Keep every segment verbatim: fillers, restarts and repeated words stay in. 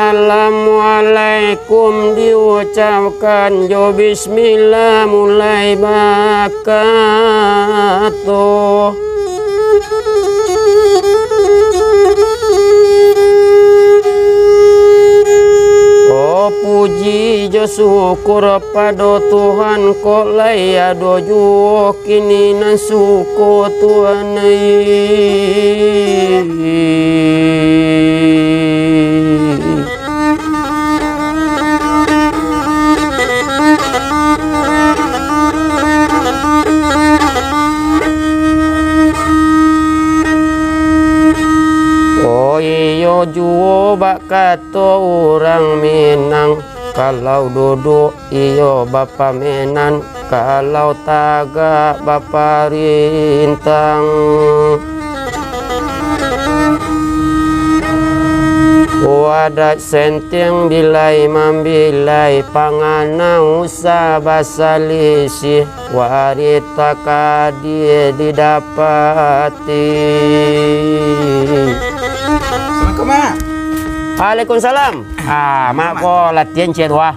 Assalamualaikum diucapkan jo bismillah mulai bakato. Oh, puji jo syukur pado Tuhan, kok lai ado juo kini nan suko Tuhan ai. Oh, iyo juo bak kato urang Minang, kalau duduak iyo bapamenan, kalau tagak baparintang. Wadak senteng bilai mambilai, pangana usah basalisih, warih takadie didapati. Assalamualaikum, Mak. Waalaikumsalam. Ah, Mak, Mak, ko latihan ciek tu, ah.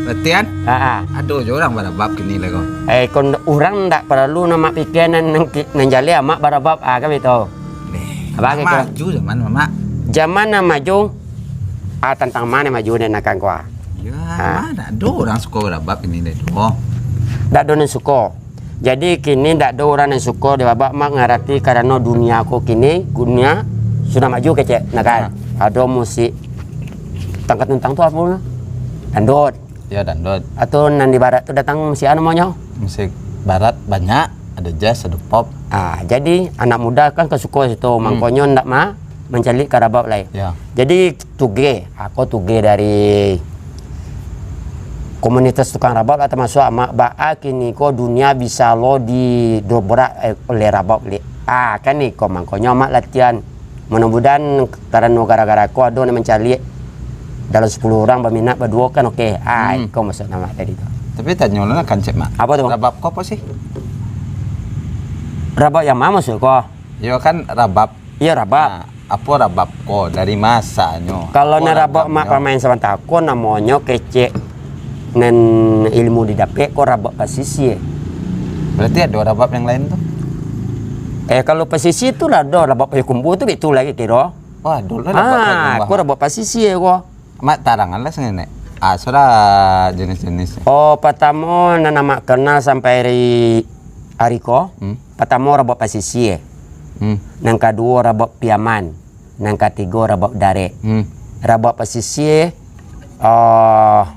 Latihan? Ha, ah. Ado jo urang barabab kini lai ko. Eh, kon urang ndak paralu nak Mak pikia nan, nan ki-, nan jaleh Mak barabab, ah, kan itu. Neh, abang itu. Maju zaman, Mak. Zaman nan maju, ah, tantang ma nan maju den akan ko, ah. Ya, ah. Mak, ndak ado urang suko barabab kini lai tu. Ndak ado nan suko. Jadi, kini ndak ado urang nan suko di babak Mak ngarati, karano dunia ko kini, dunia sudah maju kecek, nah kan? Ya. Ado musik tangka tuntang tu apo nyo? Dangdut. Ya, dangdut. Atau nan di barat tu datang musik apo namonyo? Musik barat banyak, ado jazz, ado pop. Ah, jadi anak muda kan ka suko situ, hmm, mangkonyo ndak ma-, mancaliak ka rabab lai. Ya. Jadi, tugeh, ako tugeh dari komunitas tukang rabab lah, tamasuak Amak, baa kini ko dunia bisa lo didobrak, eh, oleh rabab li. Ah, kan iko mangkonyo Amak latihan. Mudah-mudahan karano gara-gara ko ado nan mancaliak dalam sapuluah urang baminat baduo kan, oke. Ah, hmm, iko maksud Amak tadi tu. Tapi tanyo lah kan, Cek Mak. Apo tu, Bang? Rabab ko apo sih? Rabab yang ma maksud ko? Yo kan rabab. Iyo, rabab. Nah, apo rabab ko? Dari masanyo? Kalau nan rabab Mak pamain sabanta ko namonyo kecek nan ilmu didapek ko rabab pasisia. Berarti ado rabab yang lain tu? Eh, kalau pasisia tu lah ado rabab Payakumbuah tu, itu lagi kiro. Wah, ado lah rabab Payakumbuah. Ah, ko rabab pasisia ko. Mak, taranganlah saketek. Ah, sudah jenis-jenis. Oh, patamo nan Amak kenal sampai ari, ari ko, hmm, patamo rabab pasisia. Hmm. Nan kaduo rabab Piaman. Nan katigo rabab darek. Hmm. Rabab pasisia, ah,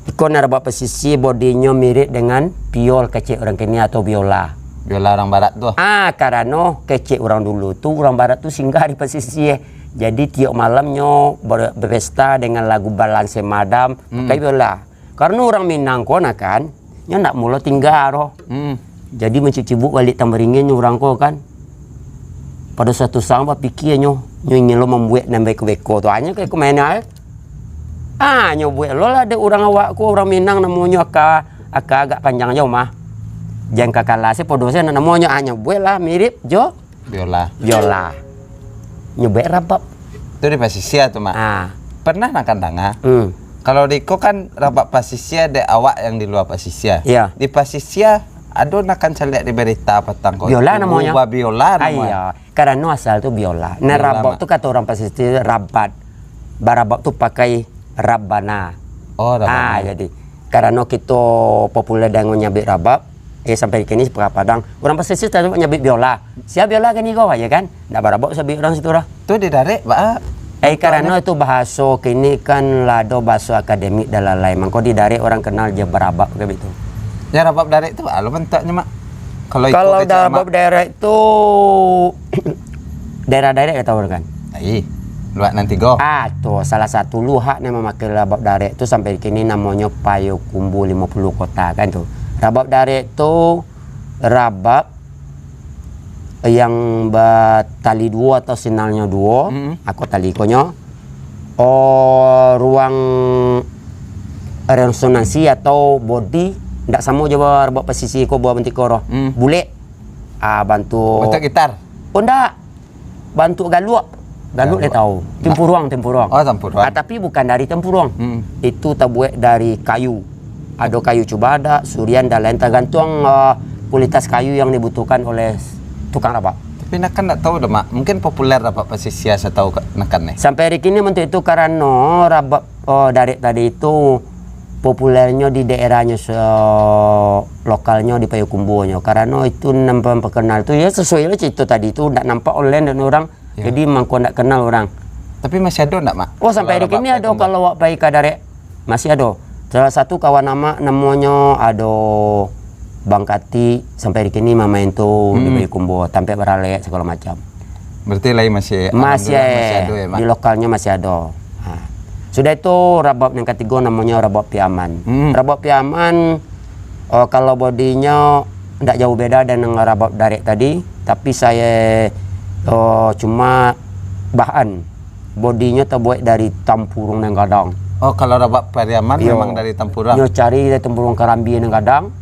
iko nan rabab pasisia bodinyo mirip dengan piol kecek urang kini atau biola. Biola urang barat tu. Ah, karano kecek urang dulu tu, urang barat tu singgah di pasisia. Jadi, tiok malam nyo ber-, berpesta dengan lagu Balang Semadam, hmm, pakai biola. Karano urang Minang ko nah kan, nyo ndak mulo tingga doh. Hmm. Jadi, mancicibuk baliak tambaringinnyo urang ko kan. Pado suatu saat bapikia nyo, nyo ingin lo mambuek nan beko-beko tu. Hanyo ka iko main ai. Ah, nyo buek lo lah dek urang awak ko, urang Minang namonyo aka, aka agak panjang jo mah. Jan ka kalah se podo se namonyo, ah, nyo buek lah mirip jo biola. Biola. Nyo buek rabab. Tu di pasisia tu, Mak. Ah. Pernah nak kan danga? Hmm. Kalau di iko kan rabab pasisia dek awak yang di lua pasisia. Iya. Di pasisia ado nak kan caliak di berita patang ko. Biola namonyo. Babiola namonyo. Ah, iya. Karano asal tu biola. Nah, biola, rabab Mak. Tu kato urang pasisia rabat. Barabab tu pakai rabana. Oh, rabana. Ah, jadi karano kito populer dangan nyabuik rabab, eh, sampai kini Padang. Urang pasisia tatap nyabuik biola. Sia biola kini ko, ya kan? Ndak barabab sabuik urang situ lah. Tu di darek, ba-, eh, karano itu bahaso kini kan lah ado bahaso akademik dan lain-lain. Mangko di darek urang kenal jo barabab ka bitu. Ya, rabab darek tu, alo bentuknyo, Mak? Kalau iko kecek Mak. Kalau rabab darek tu, daerah-daerah ka tahu kan? Ai, luak nan tigo. Ah, tu salah satu luhak nan mamakai rabab darek tu sampai kini namonyo Payokumbuah Limo Puluah Kota kan tu. Rabab darek tu rabab yang batali duo atau sinalnyo duo, mm-mm, ako tali konyo, oh, ruang resonansi atau bodi ndak samo jo rabab pasisia ko buah bantiko roh. Mm. Bulek. Ah, bantuk. Bantuk gitar? Oh, ndak. Bantuk galuak. Galuak lai tahu. Nah. Timpuruang, timpuruang. Oh, timpuruang. Ah, tapi bukan dari timpuruang. Hmm. Itu tabuek dari kayu. Ado kayu cubadak, surian, dan lain, tagantuang, ah, kualitas kayu yang dibutuhkan oleh tukang rabab. Tapi nakan ndak tahu doh, Mak. Mungkin populer rabab pasisia, satahu ka-, nakan nih. Sampai hari kini bentuk itu karano rabab, oh, darek tadi itu populernyo di daerahnyo se-, lokalnyo di Payokumbuah nyo. Karano itu nan pakenal tu, ya, sesuai lah cerita tadi tu, ndak nampak online dan orang. Ya. Jadi mangko ndak kenal orang. Tapi masih ado ndak, Mak? Oh, sampai hari kini ado, kalau awak pai ka darek, masih ado. Salah satu kawan amak namonyo ado Bang Kati, sampai hari kini mamain tu di Payokumbuah, tampek baralek sagalo macam. Berarti lai masih, masih, alhamdulillah, masih ado ya, Mak? Di lokalnyo masih ado. Ha. Sudah itu, rabab yang katigo namonyo rabab Piaman. Hmm. Rabab Piaman, oh, kalau bodinyo ndak jauh beda dengan rabab darek tadi, tapi sayo, oh, cuma bahan bodinyo tabuek dari tampuruang nan gadang. Oh, kalau rabab Piaman memang dari tampuruang? Nyo cari dari tampuruang karambia nan gadang,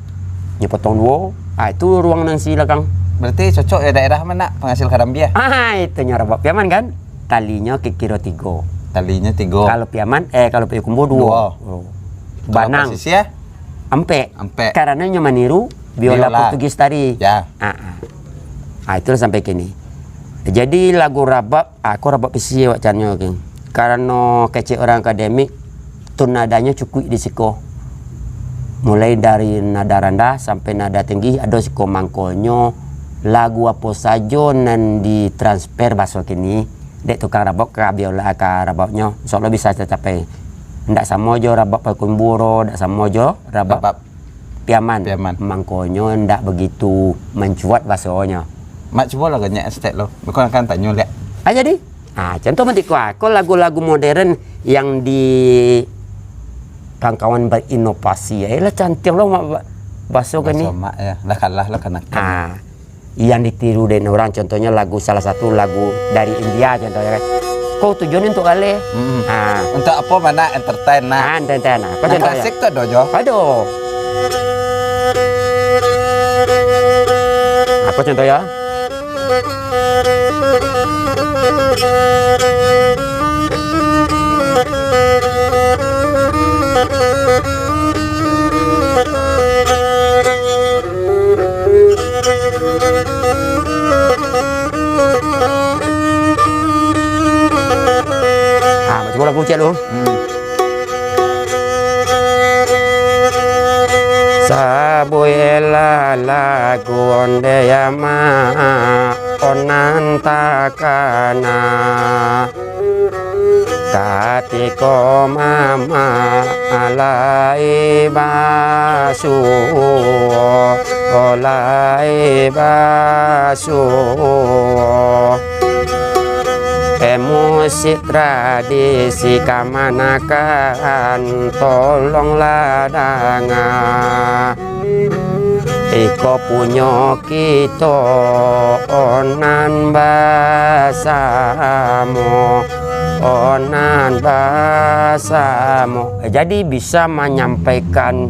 nyo potong duo. Ah, itu ruang nan si lakang. Berarti cocok ya daerah mana penghasil karambia? Ah, itu nyo rabab Piaman kan? Talinyo kiro-kiro tigo. Talinyo tigo. Kalau Piaman, eh, kalau Payokumbuah duo. Duo. Oh. Kalau banang. Pasisia? Ampek. Ampek. Karano nyo maniru biola Portugis tadi. Ya. Ah, ah. Ah, itulah sampai kini. Jadi lagu rabab, ah, ko rabab pasisia wak canyo, King. Karano kecek orang akademik, tun nadanyo cukuik di siko. Mulai dari nada randah sampai nada tinggi, ado siko. Mangkonyo, lagu apo sajo nan ditransfer baso kini, dek tukang rabab ka biola, ka rababnyo, insya Allah bisa tacapai. Ndak samo jo rabab Payokumbuah, ndak samo jo rabab Piaman. Piaman. Mangkonyo ndak begitu mancuat basonyo. Mak, cubolah ganyek setek lo. Bukan akan tanyo liak. Ah, jadi? Ah, contoh mantiko, ah, ko lagu-lagu modern yang di kawan-kawan berinovasi. Eh lah, cantik lo, Mak, ba-, baso kini. Baso Mak, ya. Lah kalah lo kanakan. Ah. Yang ditiru dek urang, contohnyo lagu, salah satu lagu dari India, contohnyo kan. Ko tujuannyo untuk galeh. Mm-mm. Ah. Untuk apo, mana entertain, nah. Ah, entertain, nah. Ko contoh ya. Klasik tu ado jo. Ado. Apo contoh ya? Ah, cubo lagu ciek lu. Hmm. Sabuiklah lagu ondeh ama, onan takana. Katiko mama lai basuo, lai basuo. Eh, musik tradisi kamanakan, tolonglah danga. Iko punyo kito, onan basamo, onan basamo. Jadi bisa manyampaikan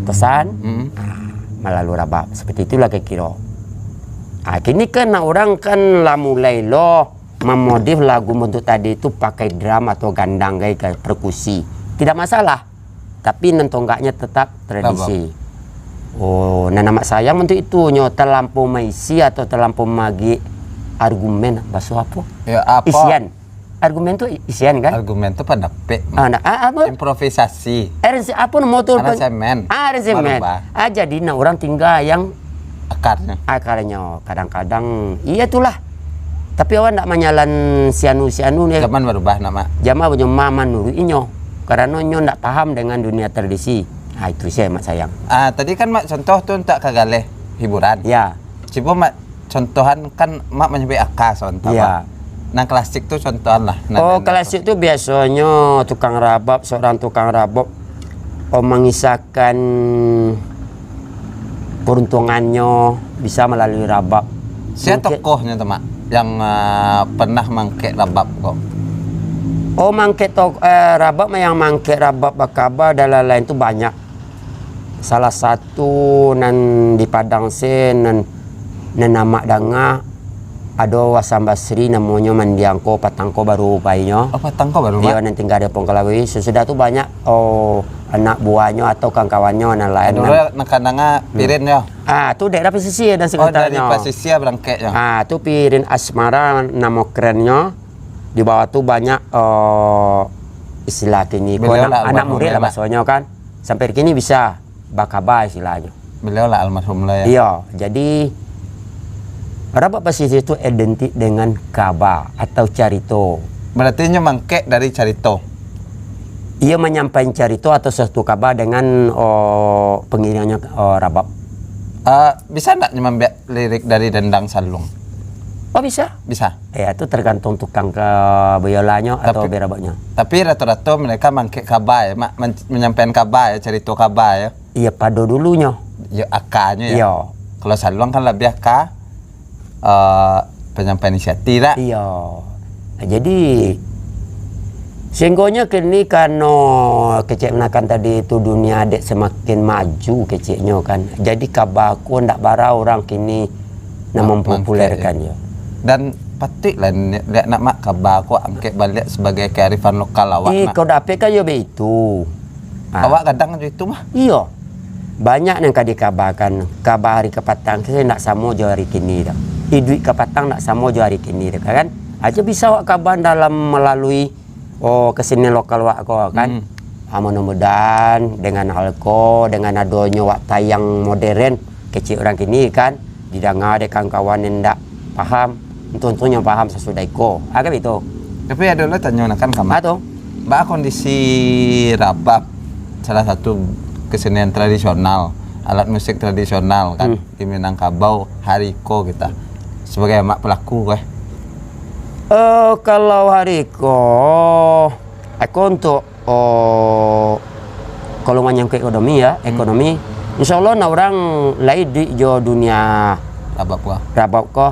pesan, hmm, ah, malalui rabab. Seperti itulah kiro-kiro. Ah, kini kan urang kan lah mulai lo mamodif lagu bentuk tadi tu pakai drum atau gandang, gai, ka perkusi. Tidak masalah. Tapi nan tonggaknyo tetap tradisi. Rabab. Oh, nan amat sayang untuk itu, nyo talampau maisi atau talampau magik argumen, baso apo? Ya, apo? Isian. Argumen tu i-, isian, kan? Argumen tu pandapek. Ah, nah, ah, apo? Improvisasi. Aranse-, apo namo tu? Aransemen. Ah, aransemen. Marubah. Ah, jadi, nah, urang tingga yang akarnyo. Akarnyo. Kadang-kadang, iya itulah. Tapi awak ndak manyalan si anu, si anu ni. Zaman barubah, nak, Mak. Zaman barubah, manuruik inyo. Karano inyo ndak paham dengan dunia tradisi. Ha, itu sia, Mak, sayang. Ah, tadi kan, Mak, contoh tu untuak ka galeh hiburan. Ya. Cubo, Mak, contohan kan, Mak, manyabuik aka, contoh, ya, Mak. Nan klasik tu contohan lah. Nan, oh, nan klasik tu biasonyo tukang rabab, seorang tukang rabab, oh, mangisahkan peruntungannya bisa melalui rabab. Sia tokohnyo tu, Mak, yang, ah, pernah mangkek rabab ko? Oh, mangkek to-, eh, rabab, yang mangkek rabab bakaba dan lain-lain tu banyak. Salah satu nan di Padang se, nan, nan amak danga, Ado Hasan Basri namonyo mandiang ko, patang ko baru painyo. Oh, patang ko baru, Iyo, Mak? Nan tingga di Pongkalawi. Sasudah tu banyak, oh, anak buahnyo atau kawan-kawannyo nan lain. Ado nan lah nakandanga Hmm. Pirin yo? Ah, tu daerah pasisia dan Oh, dari sekitarnyo. Pasisia barangkeknyo. Ah, tu Pirin Asmara namo kerennyo. Di bawah tu banyak, eh, istilah kini ko Beliau anak, lah anak almarhum murid lah lah, Mak. Bahasonyo kan. Sampai kini bisa bakaba istilahnyo. Beliau lah almarhum lah ya. Iyo, jadi Rabab Pasisia tu identik dengan kaba atau carito. Berarti inyo mangkek dari carito? Iyo manyampaikan carito atau suatu kaba dengan, oh, pengiringnyo, oh, rabab. Ah, bisa ndak nyo mambuek lirik dari dendang saluang? Oh, bisa. Bisa? Ya, itu tergantung tukang ke biolanyo atau Tapi berababnyo. Tapi rato-rato mereka mangkek kaba ya, Mak, men-, menyampaikan kaba ya, carito kaba ya. Iya, pado dulunyo. Ya, akanyo ya. Iya. Kalau saluang kan lebih ka, eh, penyampaian isi hati dak? Iya. Jadi, sehinggonyo kini karano kecek menakan tadi tu dunia dek semakin maju keceknyo kan. Jadi, kaba ko ndak bara urang kini nak Mak, mempopulerkannyo. Dan patuiklah ni, liek nak Mak kaba ko angkek baliak sebagai kearifan lokal awak, Ih, Mak. Kau dapek kan yo baitu. Ah. Awak kadang jo itu mah. Iyo. Banyak nan ka dikabakan. Kaba hari kapatang tu ndak samo jo hari kini tu. Iduik kapatang ndak samo jo hari kini tu kan. Aja bisa awak kaban dalam melalui, oh, kesenian lokal wak ko kan. Hmm. Ah, mudah-mudahan dengan hal ko, dengan adonyo wak tayang modern, kecek urang kini kan, didanga dek kawan-kawan nan ndak paham, untung-untungnyo paham sasudah iko. Ah, kan itu. Tapi ado lo tanyo nak kan kama. Ah, tu. Baa kondisi rabab, salah satu kesenian tradisional, alat musik tradisional kan, Hmm. di Minangkabau hari ko kita. Sebagai amak pelaku ko, eh. Eh, kalau hari ko, aku untuk, oh, kalau manyangkut ekonomi ya, Hmm. ekonomi, insya Allah nak urang lai duit jo dunia Rabab ko. Rabab ko.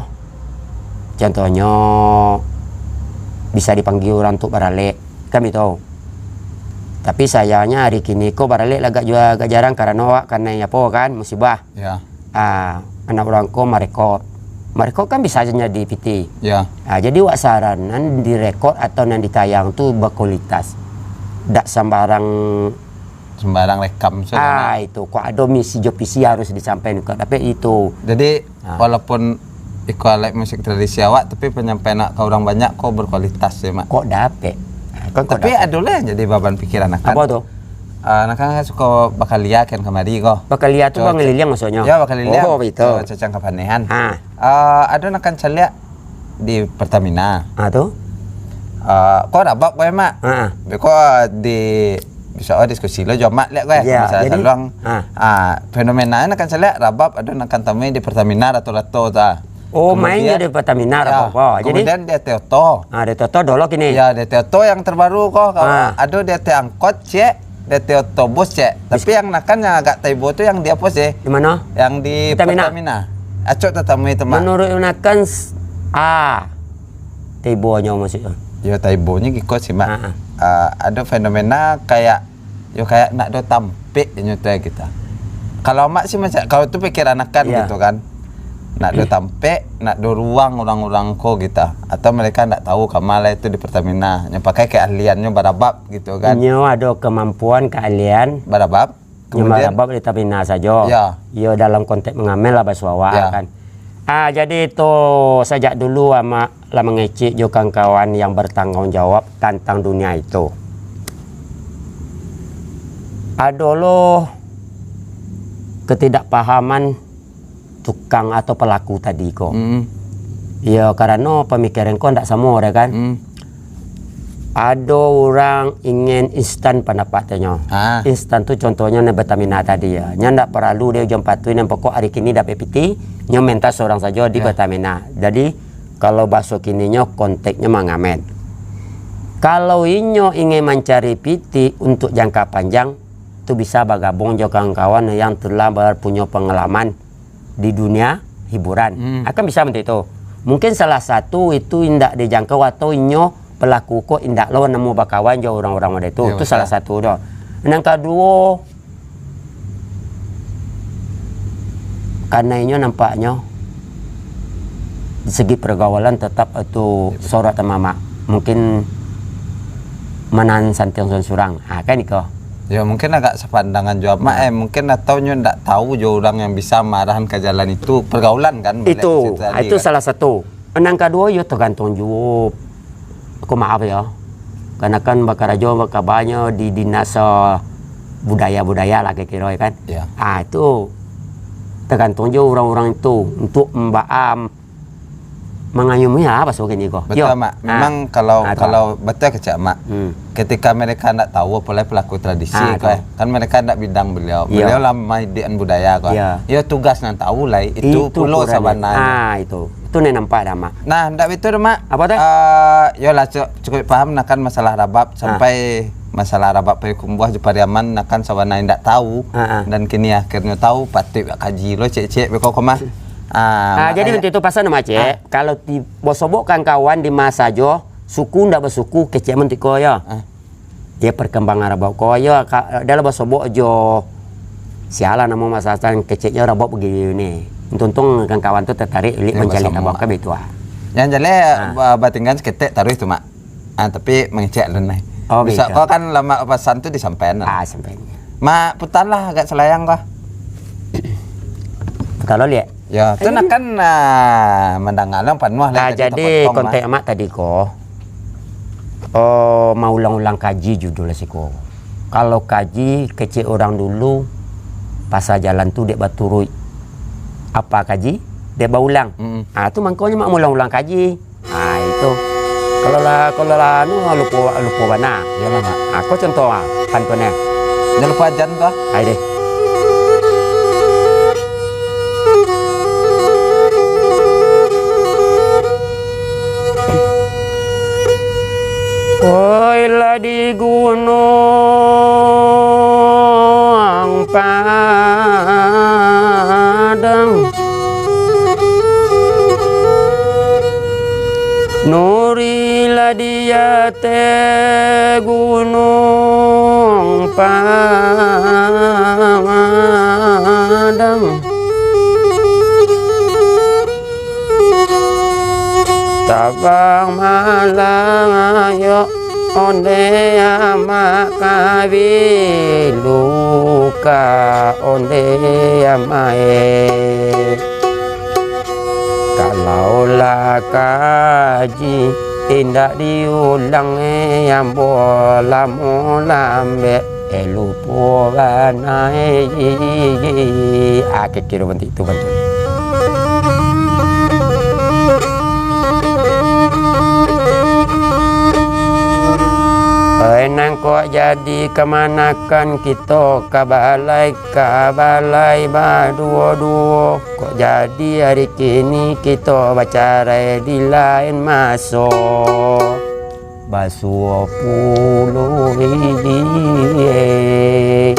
Contohnyo, bisa dipanggil urang untuk baralek, kan itu. Tapi sayangnya hari kini ko baralek lah agak jua agak jarang karano awak kanai apo kan, musibah. Ya. Ah, anak urang ko marekod. Marekod kan bisa jadi piti. Ya. Ah, jadi wak saran nan direkod atau nan ditayang tu berkualitas. Dak sembarang Sembarang rekam sajo, Ah, Mak. Itu. Kok ado misi jo visi harus disampaikan, kok dapek itu. Jadi, Ah. walaupun iko alat musik tradisi awak, tapi penyampaian nak ka urang banyak ko berkualitas ya, Mak. Kok dapek? Ah, kan kok Tapi dapek. Ado lah yang jadi baban pikiran akan. Apa tu? Ah, nak kan suko bakalia kan kamari ko. Bakalia tu Co-, bangaliliang maksudnyo? Ya, bakalia. Oh, betul. Co-, cacang kapanehan. Ah. Ah, ado nak kan caliak di Pertamina. Ah, tu? Ah, ko rabab ko, Mak. Ha. Beko di, bisa, oh, diskusi lo jo Mak liak ko, Ya, masalah jadi? Saluang. Ha. Ah, fenomena nak kan caliak rabab ado nak kan tamui di Pertamina rato-rato ta. Oh, main Kemudian, je di Pertamina ya, rabab ko. Jadi? Kemudian di Ateh Oto. Ah, di Ateh Oto dolo kini. Ya, di Ateh Oto yang terbaru ko, kalau Ha. ado di Ateh Angkot, cek. Di Ateh Otobus, cek. Tapi yang nakan yang agak taibo tu yang di apo sih? Di mano? Yang di Pertamina. Pertamina. Acok tatamui tu, Mak. Menurut nakan s-, ah, taibonyo maksudnyo. Yo, taibonyo giko sih, Mak. Ha, ha. Ah, ado fenomena kayak, yo, kayak nak do tampek inyo tu ya kita. Kalau Mak sih macam, kalau tu pikiran nakan Ya. gitu kan. Nak do tampek, nak do ruang urang-urang ko gitu. Atau mereka ndak tahu kama lah itu di Pertamina. Nyo pakai keahliannyo barabab gitu kan. Inyo ado kemampuan, keahlian. Barabab. Nyo Kemudian barabab di Pertamina sajo. Ya. Iyo dalam konteks mengamen lah baso awak Ya. kan. Ah, jadi itu sajak dulu amak lah mangecek jo kawan-kawan yang bertanggung jawab tantang dunia itu. Ado lo ketidakpahaman tukang atau pelaku tadi ko. Mm. Iyo, karano pamikiran ko ndak samo, dah kan? Mm. Ado urang ingin instan pandapatnyo. Ah. Instan tu contohnyo nan Pertamina tadi ya. Nyo ndak paralu dia ujuang patuih, nan pokok hari kini dapek piti, nyo menta surang sajo di Ya. Pertamina. Jadi, kalau baso kininyo, konteksnyo mangamen. Kalau inyo ingin mancari piti untuk jangka panjang, tu bisa bagabung jo kawan-kawan yang telah berpunyo pengalaman di dunia hiburan. Hmm. Akan bisa mantun itu. Mungkin salah satu itu indak dijangkau atau inyo pelaku ko indak lo namo bakawan jo urang-urang model itu. Ya, Itu betul. salah satu doh. Nan kaduo, karena inyo nampaknyo Segi pergaulan tetap itu sorok tamamak. Mungkin manahan santiang surang-surang. Ha, kan iko. Ya, mungkin agak sepandangan juo, Mak, eh. Mungkin atau nyo ndak tahu jo urang yang bisa maarahan ka jalan itu, pergaulan kan, baliak Itu, ke situ tadi itu kan. Salah satu. Nan kaduo, yo tergantung juo. Ko maaf yo. Karena kan bakarajo, bakabanyo di dinas, eh, budaya-budaya lah kiro-kiro, ya kan. Ya. Ah, itu tergantung juo urang-urang itu untuk mbaam mangayumiah baso kini ko. Betul, Mak. Memang kalau, kalau betul kecek, Mak. Hmm. Ketika mereka ndak tahu, apalagi pelaku tradisi, kan mereka ndak bidang beliau. Iya. Beliau lah maidikan budaya ko. Iya. Yo, tugas nan tahu lah itu pulo sabananyo. Ah, itu. Itu nan nampak dah, Mak. Nah, ndak betul dah, Mak. Apa tu? Ah, yo lah, cu-, cukup paham nah kan masalah rabab, sampai masalah rabab Payakumbuah jo Pariaman nah kan sabananyo ndak tahu. Ah, ah. Dan kini akhirnyo tahu, patuik kaji lo cek-cek beko ko mah. Ah, jadi makanya untuk itu pasal nama cek, kalau di, basobok kawan-kawan di masa jo, suku ndak basuku, kecek mentiko yo. Ah. Yo perkembangan rabab ko yo, ka-, dah lah basobok jo, sialah namo masalah keceknyo rabab begini ni. Untung-untung kawan-kawan tu tertarik lilik mencari rabab kan begitu ah. Yang jaleh ba-, batinggan seketek taruih tu, Mak. Ah, tapi mangecek alun lai. Oh, bisa. Ko kan lamak pasan tu disampaian lah. Ah, sampaian. Mak, putarlah agak selayang ko. Putar lo, liek. Ya, tu nak kan, ah, mandanga lah panuah lah. Ah, jadi kontek Mak tadi ko, oh, maulang-ulang kaji judul siko. Kalau kaji kecek urang dulu, pasal jalan tu dek baturuik. Apa kaji? Dek baulang. Mm-mm. Ah, tu mangkonyo Mak maulang-ulang kaji. Ah, itu. Kalau lah, kalau lah anu, lupo, lupo bana. Iyolah, Mak. Ah, ko contoh ah, pantunnyo. Jan lupo ajan tu ah. Ai deh. Oi lah di Gunuang Padang. Nuri lah di ateh Gunuang Padang. Tabang malayok onde amak kawi luka onde amae. Kalau lah kaji indak diulang, eh, ambo lamo lambek, eh, lupo bana, eh. Ah, kiro bantuak itu, bantuak. Eh, nang kok jadi kamanakan kito ka balai, ka balai baduo-duo. Kok jadi ari kini kito bacarai di lain maso. Basuo pulo, eh.